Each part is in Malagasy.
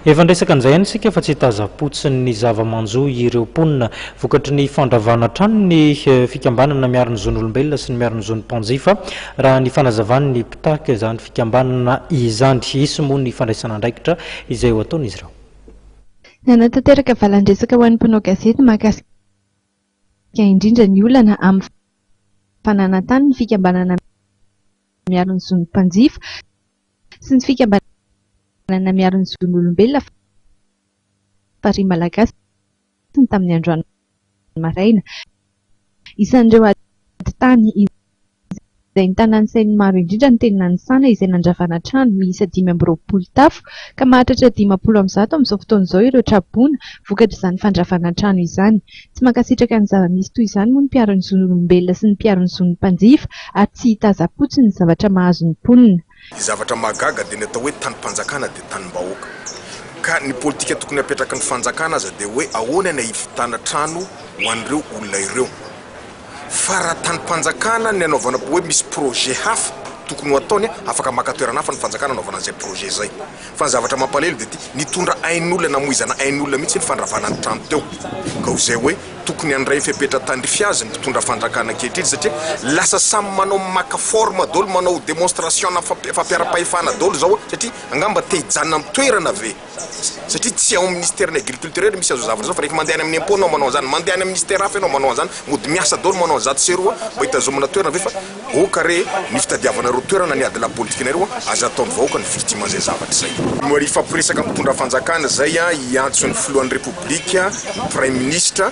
Efa niresaka an'izay ihany isika fa tsy hitazam-potsiny ny zava-manjo ireo mponina vokatry ny fandravana trano ny fikambanana miaro ny zon'olombelona sy ny miaro ny zon'ny mpanjifa, raha ny fanazavan'ny mpitarika izany fikambanana izany. Hisy moa ny fandraisana andraikitra izay ho ataon'izy ireo. Nanatanteraka valan-dresaka ho an'ny mpanao gazety mahakasika indrindra ny olana amin'ny fananan-tany ny fikambanana miaro ny zon'ny mpanjifa sy ny fikambanana miaro ny zon'olombelona Farihy Malagasy ny tamin'ny androany maraina. Isan'ireo ady tany izay nitana ny sain'ny maro indrindra ny teny Nanisana izay nandravana trano miisa 25 tafo ka mahatratra 150 amin'izao fotoana izao ireo traboina vokatr'izany fandravana trano izany. Tsy mankasitraka ny zava-misy toy izany moa ny mpiaro ny zon'olombelona sy ny mpiaro ny zon'ny mpanjifa ary tsy hitazam-potsiny ny zavatra mahazo ny mponina. Ny zavatra mahagaga dia ny atao hoe tanim-panjakana dia tanim-bahoaka. Ka ny politika tokony hapetraky ny fanjakana aza dia hoe ahoana ny hahivitana trano ho an'ireo olona ireo. Fa raha tanim-panjakana ny anaovana hoe misy projet hafa tokony ho ataony, afaka maka toerana hafa ny fanjakana anaovana an'izay projet izay. Fa ny zavatra mampalahelo dia ity, nitondra ain'olona namoizana ain'olona mihitsy ny fandravana ny trano teo. Ka ho izay hoe tokony handray fepetra tandrify azy ny mpitondra fanjakana ankehitriny satria lasa samy manao maka forme daholo, manao démonstration-na fampiharam-pahefana daholo izao satria angamba te hijanona amin'ny toerana ve? Satria tsy ao amin'ny minisiteran'ny agriculture irery misy an'izao zavatra izao fa rehefa mandeha any amin'ny impôt ianao manao an'izany, mandeha any amin'ny ministère hafa ianao manao an'izany, mody miasa daholo manao an'izato sy eroa mba hitazomana toerana ve fa Aoka re ny fitadiavanareo toerana ny adilahy politikanareo a, aza ataon'ny vahoaka ny victime an'izay zavatra izay. Mbola hifampiresaka amin'ny mpitondra fanjakana izay a, hiantso ny filohan'ny repoblika, ny praiminisitra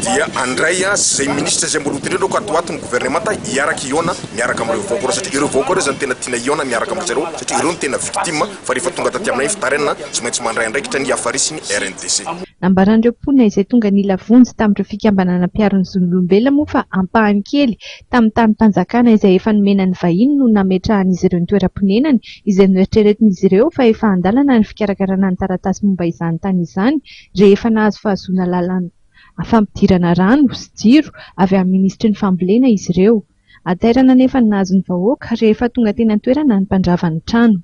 dia handray a, izay minisitra izay mbola hotendrena aoka ato ho ato ny governemanta hiaraka hihaona miaraka amin'ireo vahoaka ireo satria ireo vahoaka ireo izany tena tiana hihaona miaraka amin-dry zareo satria ireo no tena victime fa rehefa tonga taty aminay ny fitarainana tsy maintsy mandray andraikitra ny Hafari sy ny RNDC. Nambaran'ireo mponina izay tonga nila vonjy tamin'ireo fikambanana mpiaro ny zon'olombelona moa fa ampahany kely tamin'ny tanim-panjakana izay efa nomena ny vahiny no nametrahan'izy ireo ny toeram-ponenany izay noeritreretin'izy ireo fa efa an-dalana ny fikarakarana ny taratasy momba izany tany izany rehefa nahazo fahazoana lalana fampidirana rano sy jiro avy amin'ny minisitry ny fambolena izy ireo. Hatairana anefa ny nahazo ny vahoaka rehefa tonga teny an-toerana ny mpandrava ny trano.